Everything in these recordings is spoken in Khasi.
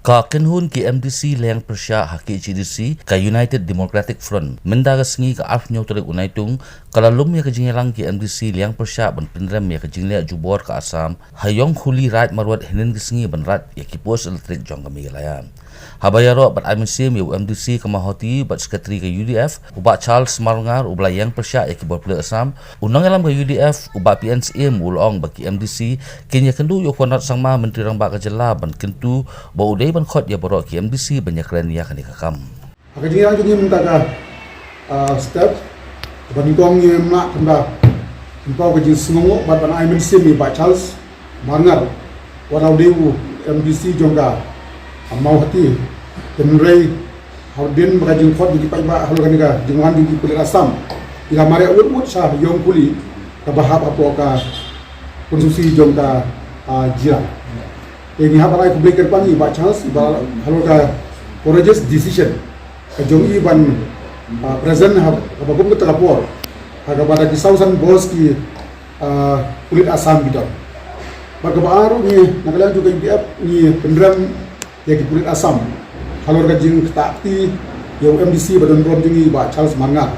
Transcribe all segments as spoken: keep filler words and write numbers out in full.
Ka kynhun ki M D C liang pyrshah ha K H A D C, ka United Democratic Front, mynta ka sngi ka arphew tarik u Naitung, ka la lum ïa ka jingïalang ki M D C liang pyrshah ban pynrem ïa ka jingleh jubor ka Assam ha Ïongkhuli Raid Marwet hynnin ka sngi ban rat ïa ki post elektrik jong ka Meghalaya. Haba ïaroh bad ai mynsiem ïa u M D C ka Mawhati bad Secretary ka U D F, u Bah Charles Marngar, uba la ïeng pyrshah ïa ki bor pule Assam, u nongïalam ka U D F, u Bah P N Syiem, u la ong ba ki M D C kin ïakynduh ïa u Conrad Sangma, Myntri Rangbah ka jylla, ban kyntu ba u dei ban khot ïa baroh ki M D C ban ïakren ïa kane ka kam. Ha ka jingïalang jong ngi mynta ka, ah, step, ba nyngkong ngi mlak kumta, kumta ka jingsngewnguh bad ban ai mynsiem ïa Bah Charles Marngar, wat la u dei u M D C jong ka, ah, Mawhati, hynrei hadien ba ka jingkhot jong ki paidbah halor kane ka jingwan jong ki pulit Assam, ki la mareh wut wut sha Ïongkhuli, kaba hap hapoh ka konstituensi jong ka, ah, Jirang. Te ngi hap ban ai khublei kyrpang ïa Bah Charles, ba halor ka courageous decision ka jong i ban, ah, present ha kaba kum kata ka por, ha kaba da ki saw san bos ki, ah, pulit Assam ki don. Bad kaba ar ruh ngi na ka liang jong ka U D F ngi pynrem ïa ki pulit Assam halor ka jingktah kti ïa u M D C ba don burom jong ngi Bah Charles Marngar.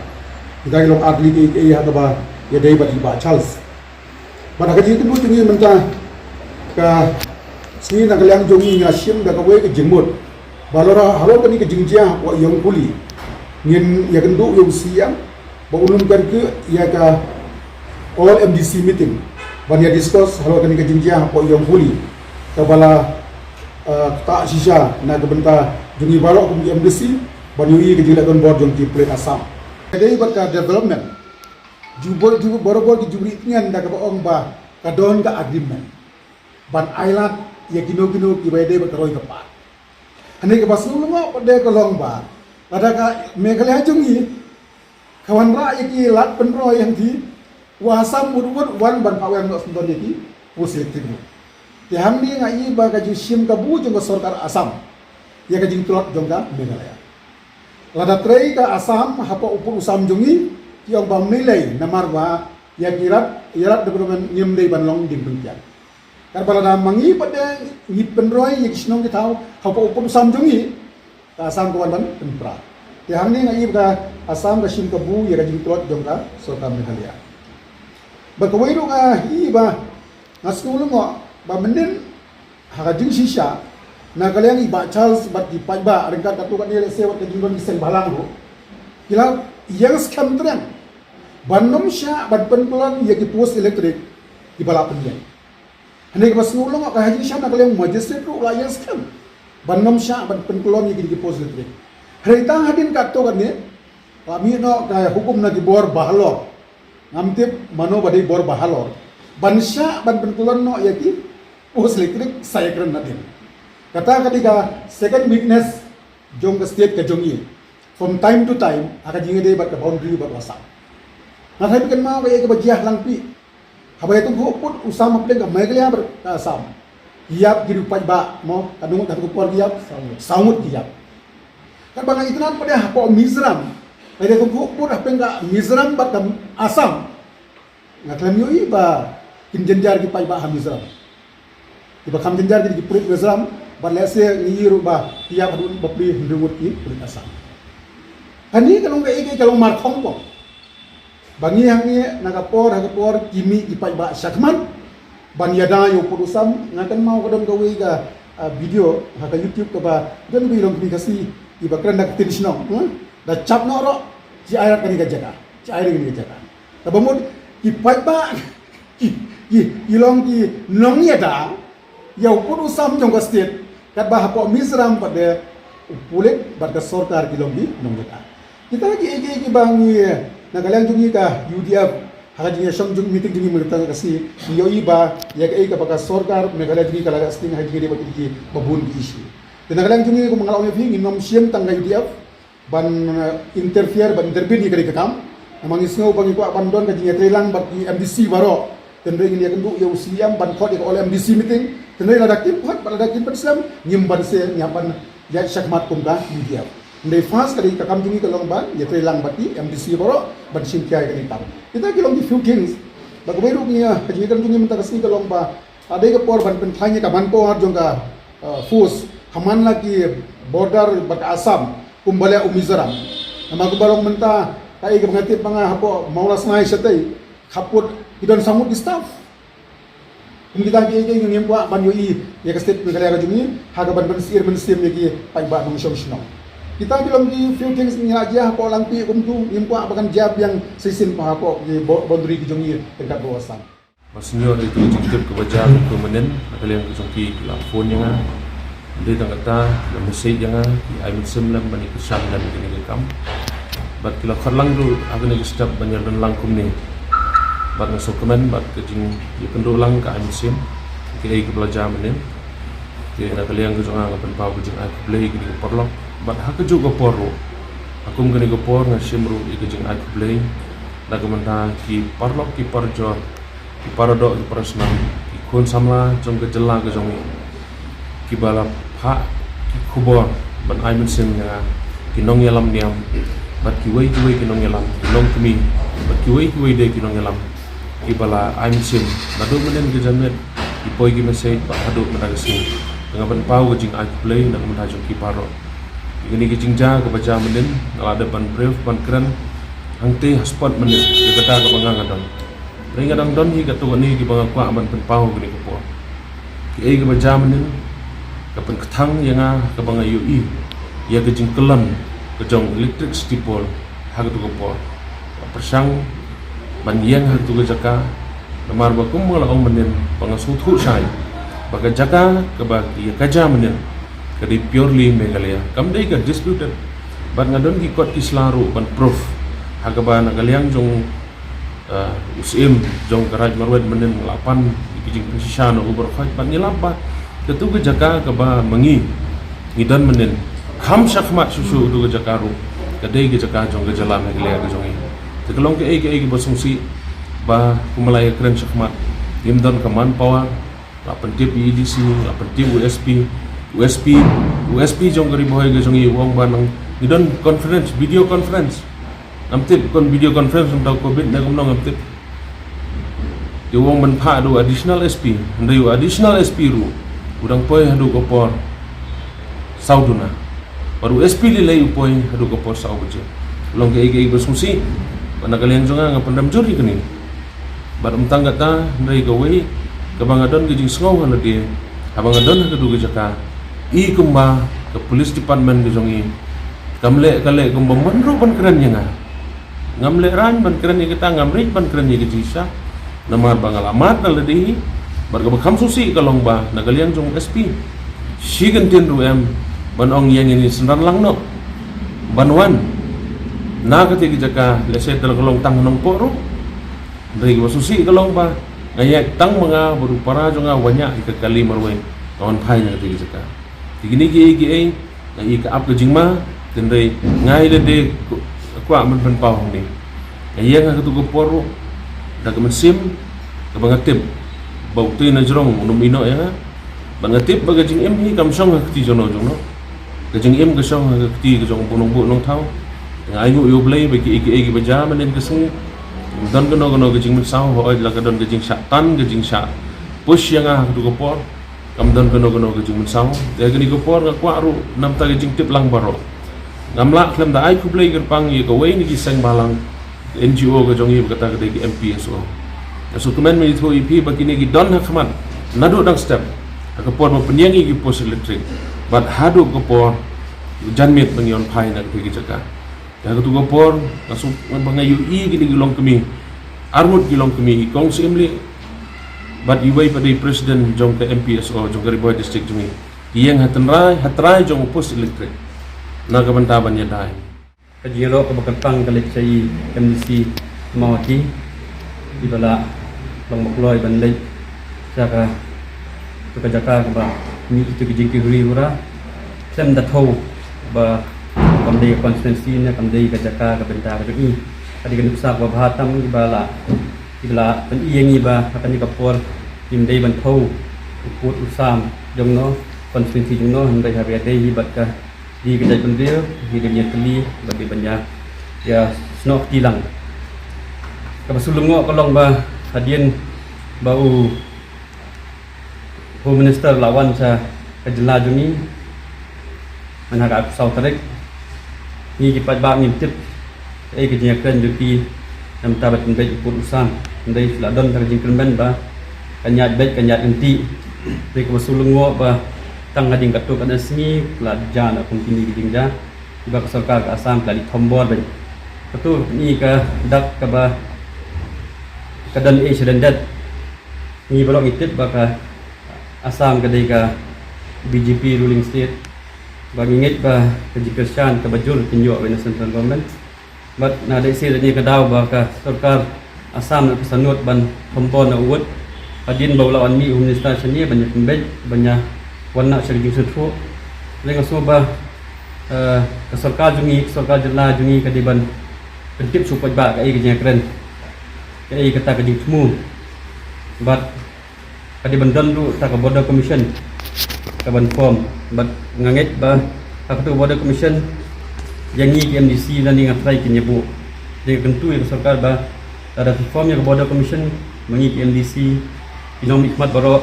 Kita ki long ar tylli kiei kiei ha kaba ïadei bad i Bah Charles. Bad ha ka jingkynduh jong ngi mynta ka sngi na ka liang jong ngi ngi la shim da kawei ka jingmut ba halor, halor kane ka jingjia hapoh Ïongkhuli ngin ïakynduh ïa u C M ba un ym kyrkieh ïa ka all M D C meeting ban ïa discuss halor kane ka jingjia hapoh Ïongkhuli kaba la, eh, ktah shisha na ka bynta jong ngi baroh kum ki M D C ban ïohi ka jingleh donbor jong ki pulit Assam. Ka dei bad ka development. Ju bor, ju borabor ki ju bri tngen da kaba ong ba ka don ka agreement ban ailad ïa kino kino kiba ïadei bad ka roi ka par. Hangne kaba sngewlyngngoh pat de ka long ba lada ka Meghalaya jong ngi ka wanrah ïa ki lad pynroi hangtei, u Assam wut wut wan ban phah weng noh sngewdon ïa ki post elektrik ruh. Te hangne nga i ba ka jingshim kabu jong ka sorkar Assam ïa ka jingtlot jong ka Meghalaya. Lada trei ka Assam hapoh u pud u sam jong ngi, ki ong ba ym lei lei namar ba ïa ki rat, ïa rat development ngim dei ban long dieng pynkiang. Katba lada ma ngi pat de ngi pynroi ïa ki shnong ki thaw hapoh u pud u sam jong ngi, ka Assam ka wan ban pynpra. Te hangne nga i ba ka Assam ka shim kabu ïa ka jingtlot jong ka sorkar Meghalaya. Bad kawei ruh nga i ba nga sngewlyngngoh ba mynnin ha ka jingshisha na ka liang i Bah Charles bad ki paidbah ryngkat katto katne lehse wat ka jingdon ki seng bhalang ruh ki la ïeng skhem tyrreng ban ym shah ban pynkyllon ïa ki post elektrik kiba la pynïeng. Hangne kaba sngewlyngngoh ka ha jingshisha na ka liang u magistrate ruh u la ïeng skhem ban ym shah ban pynkyllon ïa ki, ki post elektrik. Hynrei tang hadien katto katne la mih noh ka hukum na ki bor bahalor. Ngam tip mano ba dei bor bahalor ban shah ban pynkyllon noh ïa ki post elektrik sa ïakren nadien. Kata ka dei ka second weakness jong ka state ka jong ngi. From time to time ha ka jingïadei bad ka boundary bad u Assam. Nga tharai phi kynmaw ka ïa kaba jia ha Langpih. Haba ïatyngkhuh pud u sam hapdeng ka Meghalaya bad ka Assam, ki ïap ki riew paidbah mo, katno ngut katno por ki ïap? Saw ngut. Saw ngut ki ïap. Katba nga itynnad pat de hapoh Mizoram, haba ïatyngkhuh pud hapdeng ka Mizoram bad ka Assam, nga khlem ïohi ba kin jynjar ki paidbah ha Mizoram. Kiba kham jynjar ki dei ki pulit Mizoram bad lehse ngi ïohi ruh ba ki ïap haduh bapli hynriew ngut ki pulit Assam. Kane ka long kaei kaei ka long markhongpong ba ngi hangne na ka por ha ka por ki mih ki paidbah shakhmat ban ïada ïa u pud u sam. Nga kynmaw ka don kawei ka, ah, video ha ka YouTube kaba don ba i longkmie Khasi iba kren da ka ktien shnong, hmm? Da chap noh ruh, ki ai rat kane ka jaka, ki ai rat kane ka jaka. Kaba mut ki paidbah ki, ki, ki long ki nongïada ïa u pud u sam jong ka state, katba hapoh Mizoram pat de u pulit bad ka sorkar ki long ki nongïada. Kita kiei kiei kiba ngi na ka liang jong ngi ka U D F ha ka jingïashong jong meeting jong ngi mynta ka sngi, ngi ïohi ba ïa kaei kaba ka sorkar Meghalaya jong ngi ka la sting ha jingïadei bad kiei kiei ba bun ki issue. Te na ka liang jong ngi kumba nga la ong ïa phi, ngin ym shim tang ka U D F ban, eh, interfere, ban intervene ïa kane ka kam. Namar ngi sngew ba ngi kwah ban don ka jingïatreilang bad ki M D C baroh. Hynrei ngin ïakynduh ïa u C M ban khot ïa ka all M D C meeting. Hynrei lada kim khot bad lada kim pynslem, ngim banse, ngi hap ban ïaid shakhmat kum ka U D F. Hynrei first ka dei ka kam jong ngi ka long ban ïatreilang bad ki M D C baroh ban shim khia ïa kane ka kam. Kita ki long ki few things. Bad kawei ruh ngi, eh, ka jingïakren jong ngi mynta ka sngi ka long ba ka dei ka por ban pynkhlaiñ ïa ka manpower jong ka, uh, force Tangba la ki border bad ka Assam, kumba leh u Mizoram. Namar kumba long mynta, kaei kaba nga tip ma nga hapoh Mawlasnai shatei, khappud ki don saw ngut ki staff. Kum kita kiei kiei ngim kwah ban ïohi ïa ka state Meghalaya ka jong ngi, ha kaba ban mynsiem mynsiem ïa ki paidbah nongshong shnong. Kita ki long ki few things ngi la jia hapoh Langpih kumtu, ngim kwah ba kan jia biang shisien hapoh ki bo-, boundary ki jong ngi ryngkat bad u Assam. Ba sngewthuh ïa ka jingtip kaba jia kumne, na ka liang ka jong ki ki la phone ïa nga. Dei tang kata, la message ïa nga, ki ai mynsiem lem ban ïa kyrshan lem ïa kane ka kam. Bad ki la khot lang ruh ha kane ka step ban ïa don lang kumne. Bad nga sngewkmen bad ka jingïakynduh lang ka ai mynsiem. Kiei kiba la jia mynnin. Te na ka liang ka jong nga nga pynpaw ka jingai khublei ïa kine ki paralok. Bad ha kajuh ka por ruh, ha kum kane ka por nga shim ruh ïa ka jingai khublei na ka bynta ki paralok ki parajor, ki paradoh ki parasnam, ki khun samla jong ka jylla ka jong ngi, kiba la phah ki khubor ban ai mynsiem ïa nga, ki nongïalam niam bad kiwei kiwei ki nongïalam, ki longkmie bad kiwei kiwei de ki nongïalam, kiba la ai mynsiem naduh mynnin ka janmiet, ki poi ki message bad haduh mynta ka sngi. Nga pynpaw ka jingai khublei na ka bynta jong ki baroh. Ïa kane ka jingjia kaba jia mynnin, nga la dep ban brief ban kren hangtei ha spot mynnin ïa kata kaba nga nga don. Hynrei nga dang don hi katto katne kiba nga kwah ban pynpaw ha kane ka por. Kiei kiba jia mynnin ka pynkthang ïa nga ha kaba nga ïohi ïa ka jingkyllon ka jong electricity pole ha kato ka por. Nga pyrshang ban ïeng ha kato ka jaka, namar ba kum ba la ong mynnin ba nga sngewthuh shai ba ka jaka kaba ïa ka jia mynnin ka dei purely Meghalaya, kam dei ka disputed. Bad nga don ki kot ki sla ruh ban proof ha kaba na ka liang jong, ah, u Syiem jong ka Raid Marwet mynnin la pan ïa ki jingpynshisha na u baroh khoit, bad ngi lap ba kato ka jaka kaba ma ngi ngi don mynnin, kham shakhmat shuh shuh kato ka jaka ruh ka dei ka jaka jong ka jylla Meghalaya ka jong ngi. Te ka long kaei kaei kaba sngewsih ba kum ba la ïakren shakhmat, ngim don ka manpower. La pyntip ïa u A D C, la pyntip u S P, u S P, u S P jong ka Ri Bhoi ka jong ngi u ong ba nang ngi don conference, video conference. Ngam tip kon video conference mynta u covid ne kumno ngam tip. Te u ong ban phah da u additional S P, hynrei u additional S P ruh u dang poi haduh ka por saw duna. Bad u S P lei lei u poi haduh ka por saw baje. Long kaei kaei ba sngewsih. Bad na ka liang jong nga nga pynrem jur ïa kane. Bad ym tang kata, hynrei kawei kaba nga don ka jingsngew ha lade, haba nga don ha kato ka jaka, i kumba ka police department ka jong ngi kam leh ka leh kumba man ruh ban kren ïa nga. Ngam lehraiñ ban kren ïa kata, ngam rit ban kren ïa ka jingshisha. Namar ba nga la mad na lade hi. Bad kaba kham sngewsih ka long ba na ka liang jong S P, shi kyntien ruh em ban ong ïa ngi, ngi synran lang noh ban wan na kata ka jaka, lehse te la ka long tang ha Nongpoh ruh. Hynrei kaba sngewsih ka long ba nga ïaid tang ma nga bad u para jong nga, Waniah ïa ka kali marwei, nga wan phai na kata ka jaka. Te kine kiei kiei nga i ka ap ka jingma, hynrei nga i lade kwah ban pynpaw hangne. Nga ïeng ha kato ka por ruh da ka mynsiem kaba nga tip ba utei na jrong un ym ïehnoh ïa nga. Bad nga tip ba ka jingim hi kam shong ha ka kti jongno jongno. Ka jingim ka shong ha ka kti ka jong u Nongbuh Nongthaw. Nga ainguh ïa U Blei ba kiei kiei kiba jia mynnin ka sngi, don kano kano ka jingmynsaw, hooid la ka don ka jingshah tan, ka jingshah push ïa nga ha kato ka por. Kam don kano kano ka jingmynsaw. Te ha kane ka por nga kwah ruh namar ka jingtip lang baroh. Ngam lah khlem da ai khublei kyrpang ïa kawei na ki seng balang, N G O ka jong ngi, ba kata ka dei ka M P S O. Nga sngewkmen ban ïathuh ïa phi ba kine ki don ha khmat naduh dang step, ha ka por ba pynïeng ïa ki post electric bad haduh ka por janmiet ba ngi wan phai na kata ka jaka. Te ha kato ka por nga sngewkmen ba nga ïohi kine ki longkmie, arngut ki longkmie, i Kong Syiemlieh bad iwei pat i president jong ka M P S O jong ka Ri Bhoi District jong ngi, ki ïeng ha tynrai, ha trai jong u post electric na ka bynta ban ïada ïa ngi. Ka jingïaroh kaba kyrpang ka leit sha i M D C Mawhati, iba la long ba kloi ban leit sha ka, to ka jaka kaba mih ïa ka jingkyrhai hura. Khlem da thew ba kam dei ka constituency ne kam dei ka jaka ka bynta ka jong i. Ka dei ka nuksa kaba bha tam iba la, iba la pyni ïa ngi ba ha kane ka por ngim dei ban thew u pud u sam jongno, constituency jongno, hynrei haba ïadei hi bad ka Dei ka jaitbynriew, dei ban ïatylli bad dei ban ïa, ïasnoh kti lang. Kaba shu lyngngoh ka long ba hadien ba u Home Minister la wan sha ka jylla jong ngi, Mynta ka arphew saw tarik, ngi ki paidbah ngim tip kaei ka jingïakren jong ki, namar ba tang beit u pud u sam. Hynrei la don ka jingkyrmen ba kan ïaid beit, kan ïaid ryntih. Hynrei kaba shu lyngngoh ba tang hadien katto katne sngi la jia na kum kine ki jingjia kiba ka sorkar ka Assam ka la thombor beit. Katto katne ka dak kaba ka don ei sha dended. Ngi baroh ngi tip ba ka Assam ka dei ka B J P ruling state. Ba ngi ngeit ba ka jingkyrshan kaba jur kin ïoh na central government. Bad na dei shisha ka daw ba ka sorkar Assam na ka sanud ban thombor na u wut hadien ba u la wan mih u minister shane ban ïa pynbeit, ban ïa wan na sha ka jingsngewthuh. Hynrei nga sngew ba, eh, ka sorkar jong ngi, ka sorkar jylla jong ngi ka dei ban pyntip sha u paidbah kaei ka jingïakren, kaei kata ka jingthmu. Bad ka dei ban don ruh kata ka border commission ka ban form. Bad nga ngeit ba ha kata ka border commission, ïa ngi ki M D C lane nga trai kin ïa buh. Dei ka kyntu ïa ka sorkar ba lada ki form ïa ka border commission, ma ngi ki M D C, ki nongmihkhmat baroh,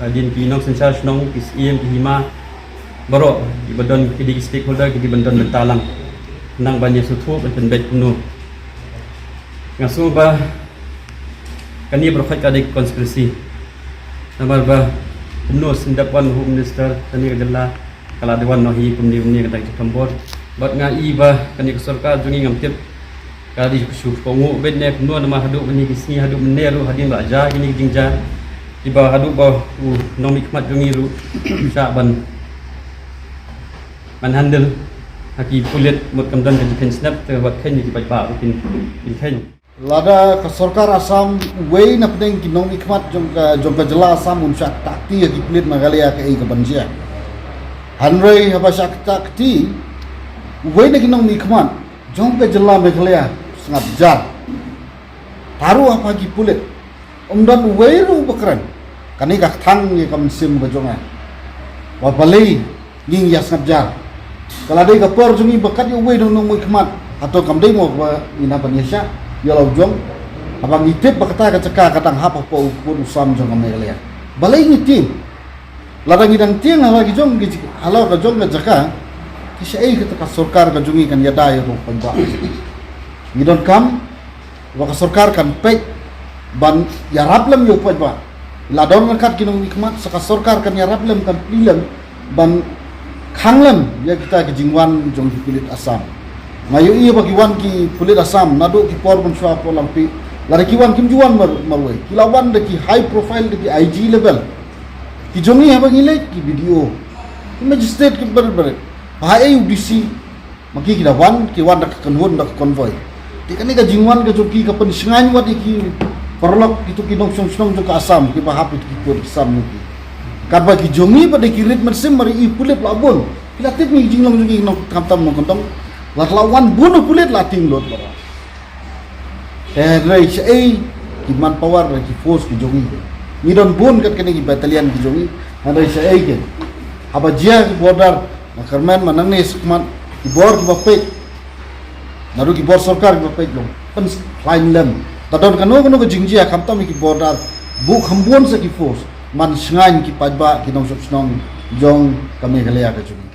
hadien ki nongsynshar shnong, ki syiem, ki hima baroh, kiba don ki dei ki stakeholder, ki dei ban don bynta lang. Nang ban ïa sngewthuh ban pynbeit kumno. Nga sngew ba kane baroh ka dei conspiracy. Namar ba kumno shen dep wan Home Minister kane ka jylla, ka la dei wan noh hi kumne kumne ka dang jingthombor. Bad nga i ba kane ka sorkar jong ngi ngam tip ka dei ka shu kohnguh beit ne kumno, namar haduh kine ki sngi, haduh mynne ruh hadien ba la jia kine ki jingjia, kiba haduh ba u nongmihkhmat jong ngi ruh shah ban manhandle ha ki pulit, mut kam don ka jingkheiñ snep, te wat kheiñ ki paidbah ruh kin, kin kheiñ. Lada ka sorkar Assam, uwei na pdeng ki nongmihkhmat jong ka, jong ka jylla Assam un shah ktah kti ha ki pulit Meghalaya, kaei ka ban jia? Hynrei haba shah ktah kti uwei na ki nongmihkhmat jong ka jylla Meghalaya, sngap jar. Tharu haba ki pulit, um don uwei ruh ba kren. Kane ka kthang ïa ka mynsiem ka jong nga. Wat balei ngin ïa sngap jar? Ka la dei ka por jong ngi ba kat ïa uwei u nongmihkhmat, hato kam dei mo ba ngin hap ban ïa shah ïa la u jong? Haba ngi tip ba kata ka jaka ka dang hap hapoh u pud u sam jong ka Meghalaya. Balei ngi tieng? Lada ngi dang tieng ha la ki jong ki, ha la ka jong ka jaka, te shaei kata ka sorkar ka jong ngi kan ïada ïa u paidbah? Ngi donkam ba ka sorkar kan peit ban ïarap lem ïa u paidbah. La don ryngkat ki nongmihkhmat, sa ka sorkar kan ïarap lem, kan plie lem ban khang lem ïa kita ki jingwan jong ki pulit Assam. Nga ïohi ba ki wan ki pulit Assam naduh ki por mynshuwa por lampi. Lada ki wan kim ju wan mar, marwei. Ki la wan da ki high profile, da ki I G level. Ki jong ngi haba ngi leit ki B D O, ki magistrate, ki barit barit. Ba haei u D C, ma ki ki da wan, ki wan da ka kynhun, da ka convoy. Te kane ka jingwan ka jong ki ka pynshngaiñ wat ïa ki paralok, kito ki nongshong shnong jong ka Assam, kiba hap ïa ki pud ki sam jong ki. Katba ki jong ngi pat da ki rit mynsiem, mar ïa i pulit la bun. Ki la tip ïa ki jinglong jong ki, nong khamtam nongkyndong. La, la wan bun u pulit la tieng lut la. Te hynrei shaei ki manpower, ki force ki jong ngi? Ngi don bun kat kane ki battalion ki jong ngi. Hynrei shaei ki? Haba jia ki border, nga kyrmen ma nangne shakhmat, ki bor kiba peit, naduh ki bor sorkar kiba peit long, pynkhlaiñ lem. Lada don kano kano ka jingjia khamtam ïa ki border, buh kham bun sa ki force ban shngaiñ ki paidbah, ki nongshong shnong jong ka Meghalaya ka jong ngi.